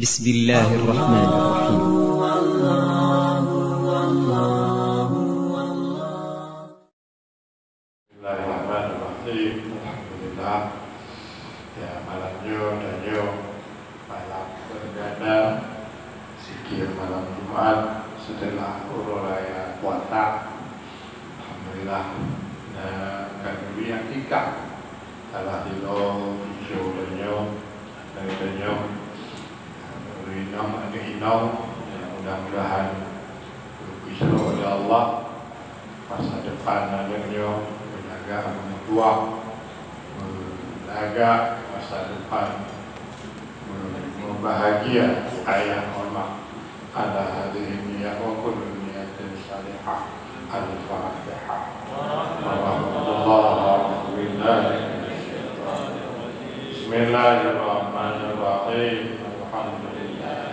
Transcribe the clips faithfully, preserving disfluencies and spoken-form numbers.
Bismillahirrahmanirrahim. Bismillahirrahmanirrahim. Alhamdulillah. Ya, malam nyoe, tanyoe malam perdana sikira malam Jumat setelah uroe raya puasa. Alhamdulillah. Na khanduri akikah. Salah sidroe cucu tanyoe, aneuk tanyoe, ureueng inong, aneuk inong, ya, mudah-mudahan geupeusidroe lé Allah masa depan aneuk nyoe, meulagak meutuah, meulagak masa depan, meubahagia ayah mama. Ala hadhihi niyah wa kullu niyatin salihah. Al-Fatihah. Bismillahirrahmanirrahim. Alhamdulillah.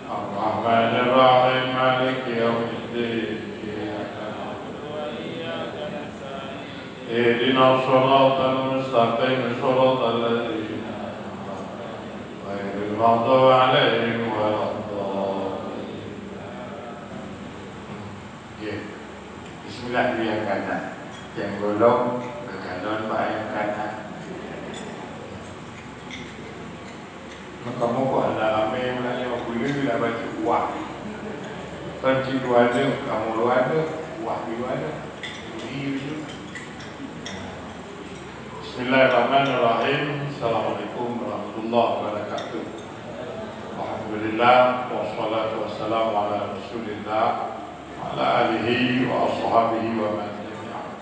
Ar-Rahmanir Rahim. Maliki yaumiddin. Iyyaka na'budu wa iyyaka nasta'in. Ihdinas siratal mustaqim, siratal ladzina an'amta 'alaihim, ghairil maghdubi 'alaihim waladdallin. Oke. Bismillah dulu nyang kanan. Nyang gohlom, geukalon bak nyang kanan. Maka meukoh hana ramé meulayeue buleue lam bacut wah. Kon cit dua neu, kamoe dua neu, wah dua neu. Budi bacut. Bismillahirrahmanirrahim. Assalamualaikum warahmatullahi wabarakatuh. Alhamdulillah, wassalatu wassalamu ala Rasulillah, wa ala alihi wa ashabihi wa man tabi'ahum.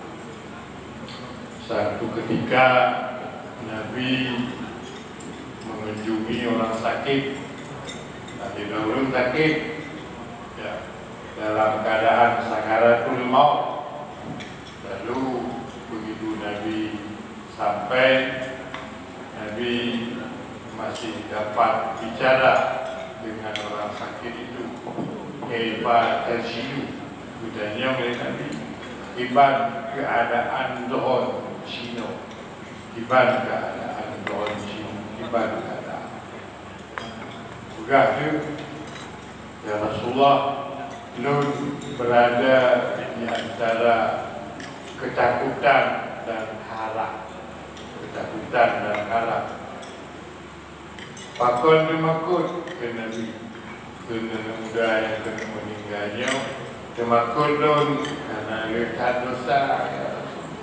Satu ketika Nabi mengunjungi orang sakit. Ada ureueng sakit, ya, dalam keadaan sakaratul maut. Lalu begitu Nabi sampai, Nabi masih dapat bicara dengan orang sakit itu. Kaifa tajidu? Geutanyong lé Nabi, "Kiban keuadaan droe jinoe? Kiban keuadaan droe jinoe? Kiban keuadaan?" Peugah lé, "Ya Rasulullah, lôn berada di antara ketakutan dan harap." Ketakutan dan harap. Pakon teumakot? Kheun Nabi, kheun aneuk muda nyang keuneuk meuninggai nyoe, "Teumakot lôn karena lé that desya, ya Rasulullah.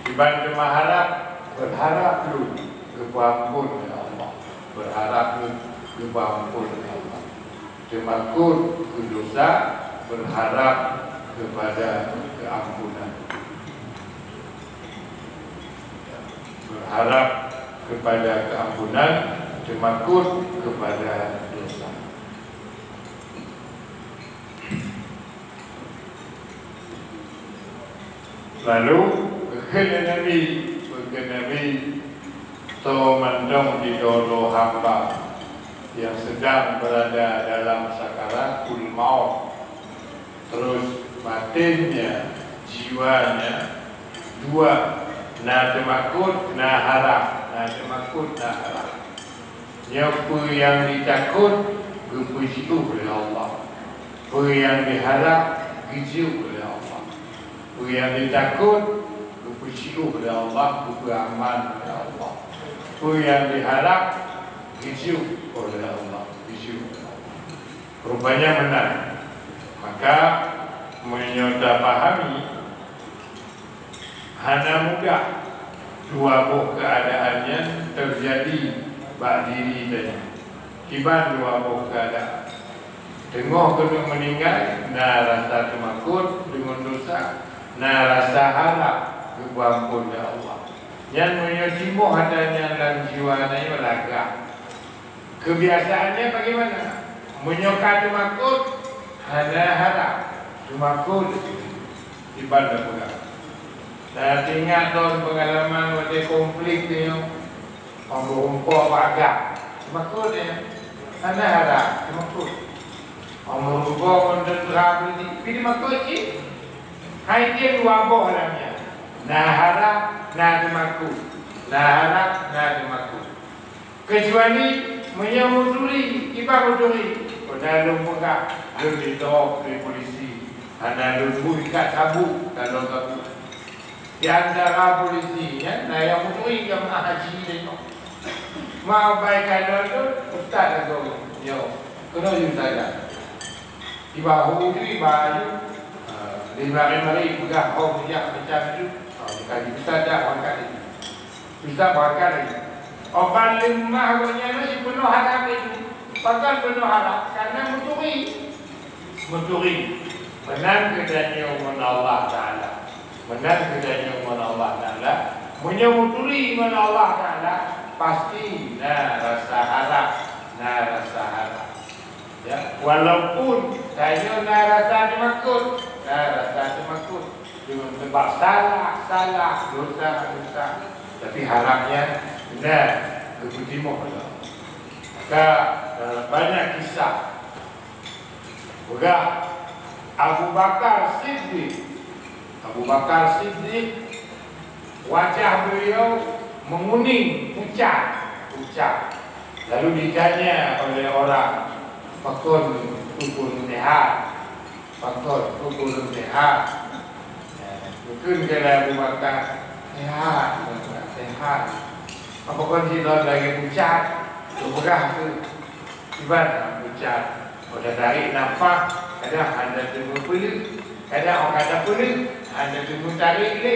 Kiban teuma harap, berharap lôn geupeuamphon lé Allah, berharap lôn geupeuamphon lé Allah." Teumakot keu desya, berharap kepada keampunan. Berharap kepada keampunan, teumakot kepada desya. Lalu, geukheun lé Nabi, geukheun Nabi, "Soe mantong di droe-droe hamba nyang sedang berada dalam sakaratul maut, terus batén nyan, jiwa nyan, dua, na teumakot, na harap, na teumakot, na harap. Nyoe peue nyang jitakot, geupeujiôh lé Allah. Peue nyang jiharap, geujeuet lé Allah. Peue nyang jitakot, geupeujiôh lé Allah, geupeuaman lé Allah. Peue nyang jiharap, geujeuet lé Allah, geujeuet lé Allah." Rupanya meunan. Maka, meunyoe tapahami, hana mudah dua boh keuadaan nyan teujadi bak diri tanyoe. Kiban dua boh keuadaan. Teungoh keuneuk meuninggai, na rasa teumakot deungon desya, na rasa harap geupeuamphon lé Allah. Nyan meunyoe timoh ata nyan lam jiwa tanyoe lagak. Kebiasaan nyan bagaimana? Meunyoe ka teumakot, hana harap, teumakot. Iban dah peugah. Saya ingat lom pengalaman watèe konflik tu nyoe. Ureueng muda bak agam. Teumakot nyan. Hana harap, teumakot. Ureueng muda ngon teuntara politik, tapi teumakot cit. Hai tem dua boh lam nyan. Na harap, na teumakot. Na harap, na teumakot. Kecuali Meunyoe meuturi, kiban meuturi, pernah lôn peugah, lôn ditop lé polisi, hana lôn buet ikat sabuk, taloe sabuk. Di antara polisi nyan na nyang meuturi jamaah haji teuh. Mau bai kalon tu, ustaz lagoe nyoe. Keunoe yue saja. Iba hu ju, iba aju, ha, di mari-mari peugah hom jak macam tu. Ha, bukan ustaz dah berangkat lagi. Ustaz berangkat lagi. Oban leumah gobnyan nyoe peunoh harap lagi. Pakon peunoh harap? Karena meuturi. Meuturi. Meunan geutanyoe ngon Allah Taala. Meunan geutanyoe ngon Allah Taala. Meunyoe meuturi ngon Allah Taala, pasti na rasa harap, na rasa harap. Ya, walaupun tanyoe na rasa teumakot, na rasa teumakot. Cuma sebab salah, salah, dosa, dosa. Tapi harapnya na geupeutimoh lom. Maka, eh, banyak kisah. Peugah Abu Bakar Siddiq. Abu Bakar Siddiq, wajah beliau menguning, pucat, pucat. Lalu ditanya oleh orang, "Pakon keupeue neusehat? Pakon keupeue neusehat?" Ya, mungkin kira Abu Bakar, "Sehat, sehat." Apa kon sidroe lagèe pucat, geupeugah keu Iban pucat, oh tatarek nafah, kadang hana teumeupeuleuh, kadang oh ka tapeuleuh, hana teumeutarek lé.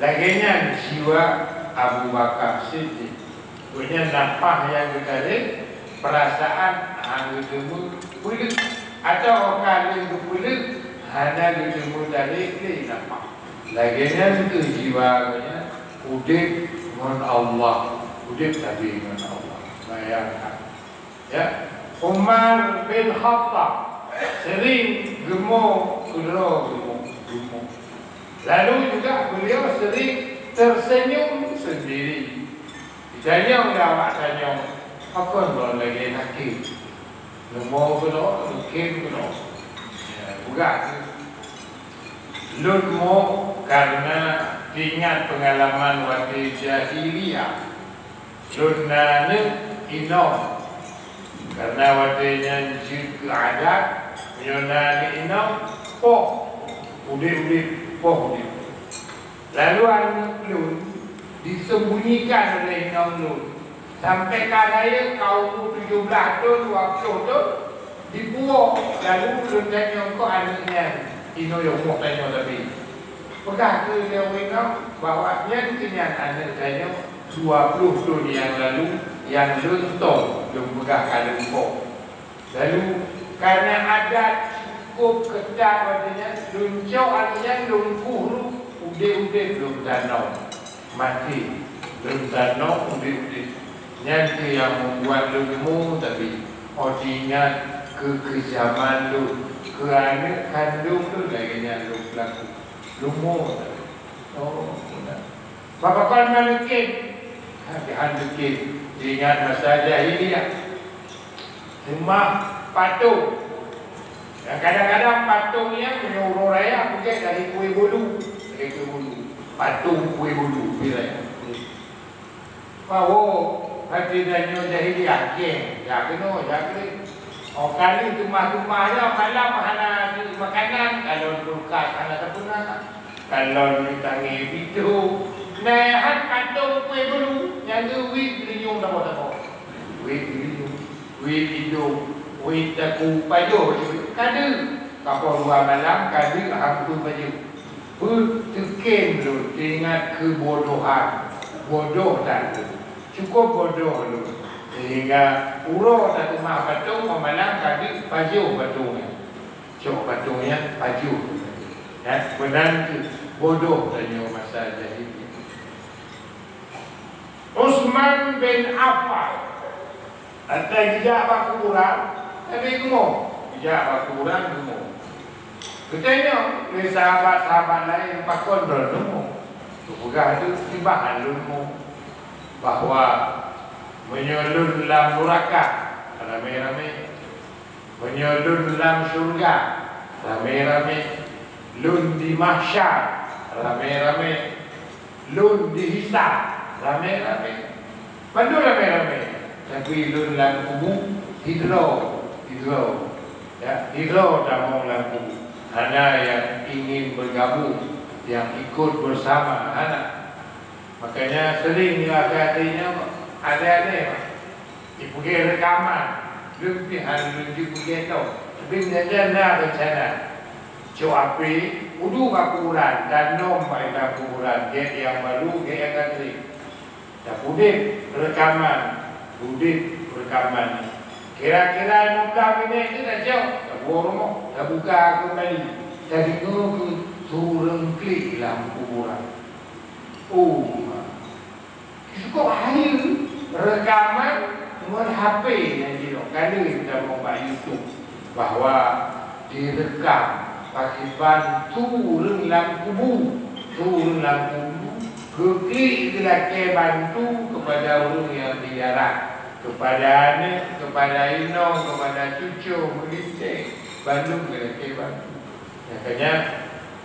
Lagèe nyan jiwa Abu Bakar Siddiq. Gobnyan nafah nyang geutarek, peurasaan hana teumeupeuleuh, atawa oh ka lheueh geupeuleuh, hana geuteumeutarek lé nafah. Lagèe nyan keuh jiwa gobnyan, udép ngon Allah, udép sabe ngon Allah. Bayangkan. Ya, Umar bin Khattab sering geumo keudroe geumo, geumo. Lalu juga beliau sering tersenyum sendiri. Ditanyong lé awak tanyong, "Pakon lôn lagèe nakeuh? Neumo keudroe, neukheun keudroe?" Ya, peugah kheueh, "Lôn mo karena teuingat peungalaman watèe jahiliyah." Lôn na aneuk inong, karena watèe nyan jeuet keu adat, meunyoe na aneuk inong, poh udép-udép, poh udép. Lalu aneuk lôn disembunyikan oleh inong lôn, sampai ka rayeuk ka umu tujoh blaih thôn, dua ploh thôn, dipuwoe, lalu lôn tanyong, "Kok aneuk nyan?" Inoe nyang rumoh tanyoe sabe. Peugah keu lé ureueng inong bahwa nyan keuh nyan aneuk tanyoe dua ploh thôn nyang lalu nyang lôn tô, lôn peugah ka lôn po. Lalu, karena adat cukup ketat watèe nyan, lôn cok aneuk nyan lôn kueh rot, udép-udép lôn tanom. Maté, lôn tanom udép-udép. Nyan kheueh nyang membuat lôn mo, tapi oh teuingat keu keujaman lôn, keu aneuk kandông lôn lagèe nyan lôn peulaku. Lôn mo, tapi. Oh, na. Pakon hana leukén? Hana leukén. Teuingat masa jahiliyah. Seumah patong. Dan kadang-kadang patong nyan meunyoe uroe raya peugèt dari Kue Bolu. Dari Kue Bolu. Patong Kue Bolu, di raya. Pawo, hati tanyoe jahiliyah, geng. Jak keunoe, jak keunoe. Oh, kali teumah-teumah nyan malam hana makanan, kalon kulkas hana sapeue na. Kalon tangi pintoe. Meuhan patong Kue Bolu, nyang geuh wit geulinyueng saboh-saboh. Wit geulinyueng. Wit idong, wit taku pajoh, ka deuh. Ka poh dua malam, ka deuh, han peue pajoh. Beuteuken lôn teuingat keubodohan. Bodoh that lôn. Cukup bodoh lôn. Sehingga uroe tateumah patong, malam ka deuh pajoh patong nyan. Cok patong nyan pajoh. Ya, meunan keuh bodoh tanyoe masa jahiliyah. Utsman bin Affan. Watèe geujak bak kuburan, Nabi geumo. Geujak bak kuburan, geumo. Geutanyong lé sahabat-sahabat laén, "Pakon droeneuh mo?" Geupeugah lé, "Kiban lôn mo, bahwa meunyoe lôn lam nuraka, ramé-ramé." Meunyoe lôn lam syeuruga, ramé-ramé. Lôn di mahsyar, ramé-ramé. Lôn di hisab, ramé-ramé. Bandum ramé-ramé. Tapi lôn lam kubu, sidroe, sidroe. Ya, sidroe tamong lam kubu. Hana nyang ingin bergabung, nyang ikut bersama, hana. Makanya sering nyoe até-até nyoe, até-até, Pak. Jipeugét reukaman, lôn pih hana lôn jipeugét lom. Tapi meunyoe na reuncana, cok api, udu bak kuburan, tanom bak kuburan, gét nyang baru, gét nyang ka trép. Tapeudeb reukaman, udeb reukaman. Kira-kira lima belas minit tu tacok, taboh rumoh, tabuka keumbali. Tadeungoe keu su ureueng klik lam kuburan. Oh, ma. Cukup hai reukaman ngon H P nyang jinoe. Ka lheueh tamong bak YouTube bahwa direkam pakriban su ureueng lam kubu, su ureueng lam kubu, geuklik geulakée bantu kepada ureueng nyang ziarah, kepada aneuk, kepada inong, kepada cucu, meulintée, bandum geulakée bantu. Makanya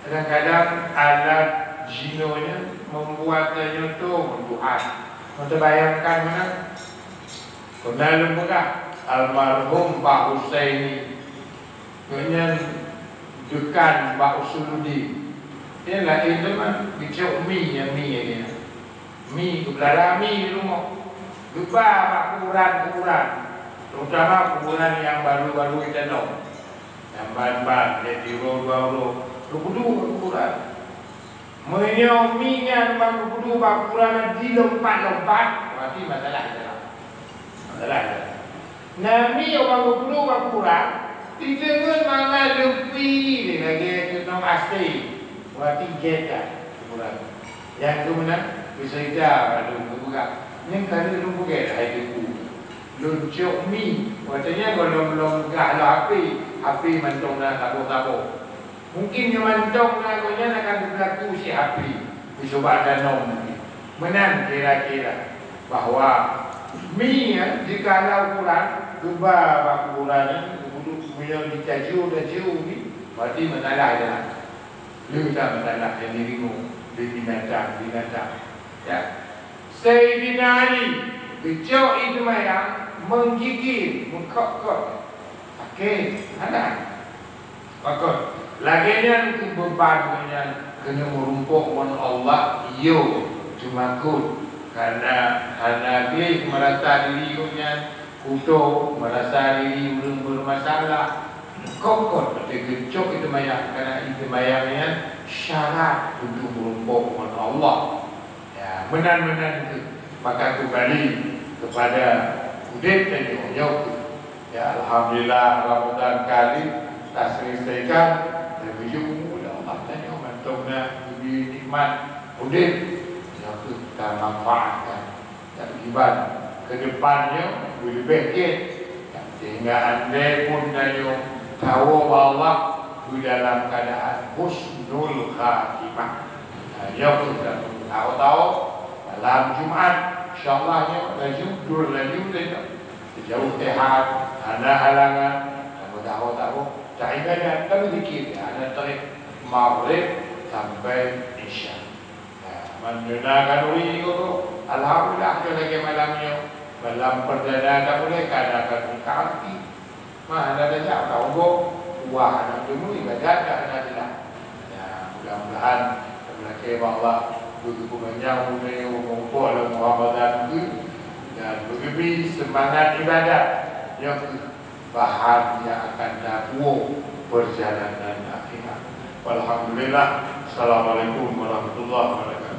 kadang-kadang alat jinoe nyan membuat tanyoe teuh ngon Tuhan. Meutebayangkan meunan, pernah lôn peugah almarhum Pak Husaini, gobnyan dekan bak Usuluddin. Dia laén teuma geucok mi, nyang mi nyan. Mi, geubeulara mi di rumoh. Geuba bak kuburan-kuburan, terutama kuburan nyang baru-baru itanom. Nyang ban-ban, nyang di uroe dua uroe, geubudu bak kuburan. Meunyoe mi nyan ban geubudu bak kuburan dilompat-lompat, berarti masalah di dalam. Masalah di dalam. Nami ureueng geupeudong bak kuburan, dideungon mangat leupie lé lagèe keunong asèe, berarti gét that kuburan. Nyang keu meunan, geucerita bak lôn, geupeugah, "Nyan ka lheueh lôn peugèt hai Teungku. Lôn cok mi, watèe nyan gohlom-lom peugah lom hapé, hapé mantong na saboh-saboh." Mungkin nyoe mantong na gobnyan akan geupeulaku si hapé, geucuba danom mungkin. Meunan kira-kira bahwa mi nyan jikalau kuburan, geuba bak kuburan nyan, geubudu, meunyoe jitaju-taju mi, berarti masalah jalan. Lheueh that masalah nyang diringo lé binatang-binatang. Ya. Saidina Ali geucok ié teumayang, menggigil, meukot-kot. Sakét, hana. Pakon, lagèe nyan keuh beuban gobnyan keuneuk meurumpok ngon Allah, yo, teumakot, karena hana gleh meurasa diri gobnyan kuto, meurasa diri ureueng beumasalah. Kon-kon, watèe geucok ié teumayang, karena ié teumayang nyan syarat untuk meurumpok ngon Allah. Ya, meunan-meunan keuh, maka kembali kepada udép tanyoe nyoe keuh. Ya, alhamdulillah, Ramadan ka lheueh taselesaikan, dan bujur umu lé Allah tanyoe mantong na geubri nikmat udép, nyoe keuh tamanfaatkan. Dan iban keu depan nyoe beuleubeh gét. Sehingga andai pun tanyoe tawoe bak Allah, beu dalam keuadaan husnul khatimah. Nah, nyoe keuh tapeuteuntang tawoe malam Jumat. Insya Allah nyoe laju, duek laju tanyoe. Jauh sehat, hana halangan, tawoe-tawoe, taibadat, tabeuzikir, hana trép, Maghrib sampai Isya. Ya, meunyoe na khanuri nyoe, alhamdulillah, nyoe lagèe malam nyoe. Malam perdana tamulai ka na khanuri, ka arti. Mah, hana tajak, ka ugoe, wah, hana teumui, ibadat ka hana jeulaih. Ya, mudah-mudahan, meulakèe bak Allah, beugeupeumanyang umur, meurumpok lam Ramadan keuh, dan beugeubri seumangat ibadat. Nyoe keuh bahan nyang akan tapuwoe peurjalanan akhirat. Walhamdulillah. Assalamualaikum warahmatullahi wabarakatuh.